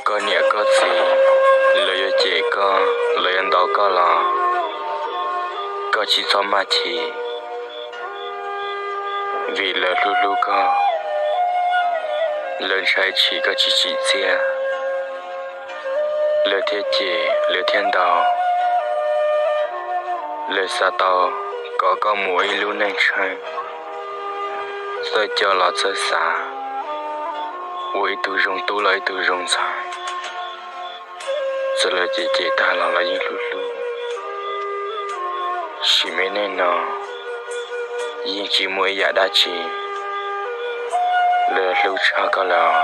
Koj niam koj txiv, lawv yuav cem koj, lawv yuav ntaus koj los koj tsis txhob maj chim, vim lawv hlub hlub koj, lawv ntshai tsam koj tsis tsim txiaj, lawv thiaj cem, lawv thiaj ntaus. Lawv xav tau kom koj mus ib lub neej tsheej, txawj coj los txawj xav, ua ib tug zoo tub los ib tug zoo ntxhais. Txawm lawv cem cem tag los lawv yeej hlub hlub. Sim me neej no yeej tsis muaj ib yam dab tsi lawv hlub tshaj koj lawm.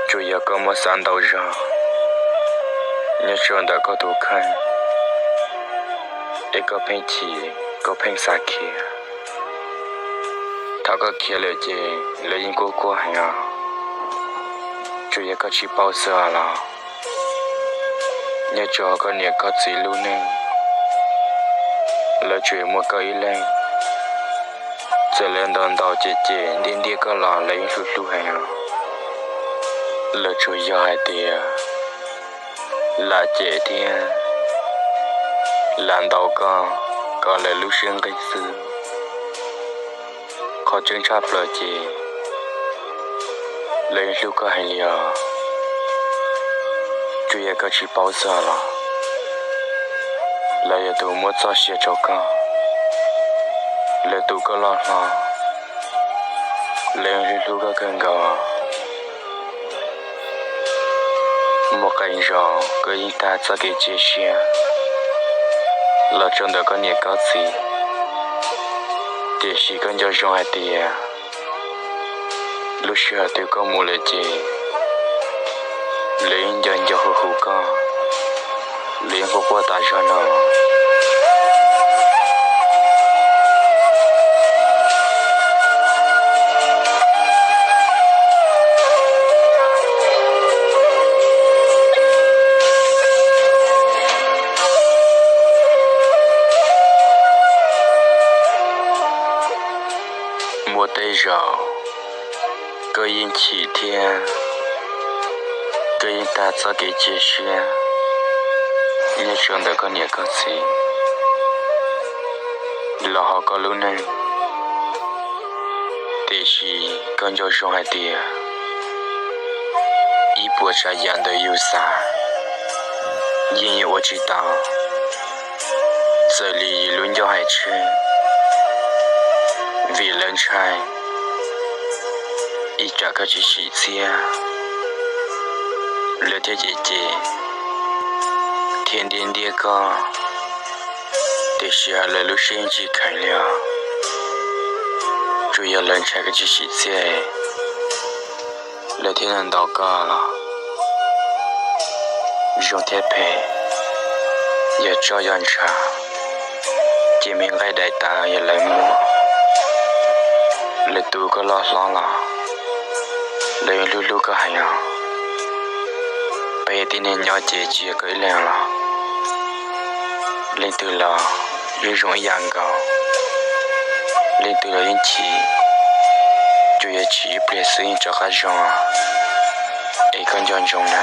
Tsuas yog koj muab xav ntau zog nyob rau ntawm koj tus kheej, es koj pheej chim, koj pheej xav khiav. Thaum koj khiav lawm ces lawv yeej kuj quaj heev os. Tsuas yog koj tsis paub xwb los nyob rau koj niam koj txiv lub neej, lawv tsuas muaj koj ib leeg. Txawm lawv ntaus ntaus cem cem ntiab ntiab koj los lawv yeej hlub hlub heev os. Lawv tsuas yog hais tias lam cem thiab lam ntaus koj kom lawv lub siab nqig xwb. Qhov tseeb tshaj plaws ces lawv yeej hlub koj heev li os. Tsuas yog koj tsis paub xwb los lawv yog tus muab txoj sia rau koj, lawv tu koj loj hlob, lawv yeej hlub hlub koj kawg nkaus. Muaj qee zaus koj yeej tag txoj kev cia siab los rau ntawm koj niam koj txiv, tiam sis koj nco zoo hais tias lub sij hawm twg koj mus lawm ces lawv yeej nco nco hu hu koj, lawv yeej quaj quaj tas zog no. Muaj tej zaum koj yeej chim thiab koj yeej tag txoj kev cia siab nyob rau ntawm koj niam koj txiv los hauv koj lub neej, tiam sis koj nco zoo hais tias ib puas tsav yam ntawm yus xav yeej yuav ua tsis tau. Txawm li yus lub ncauj hais tseg, vim lawv ntshai ib tsam koj tsis tsim txiaj, lawv thiaj cem cem thiab ntiab ntiab koj, tiam sis lawv lub siab yeej tsis kheev li os. Tsuas yog lawv ntshai koj tsis tsim txiaj, lawv thiaj ntaus koj los zoo thiab phem, yog tso yog ntshav, ces me nqaij daim tawv yog lawv muab, lawv tu koj loj hlob los lawv yeej hlub hlub koj heev os. Peb tib neeg nyob ces tsis yog koj ib leeg los, leej twg los yeej zoo ib yam nkaus, leej twg los yeej chim, tsuas yog chim ib pliag xwb yeej rov qab zoo. Es koj nco ntsoov na.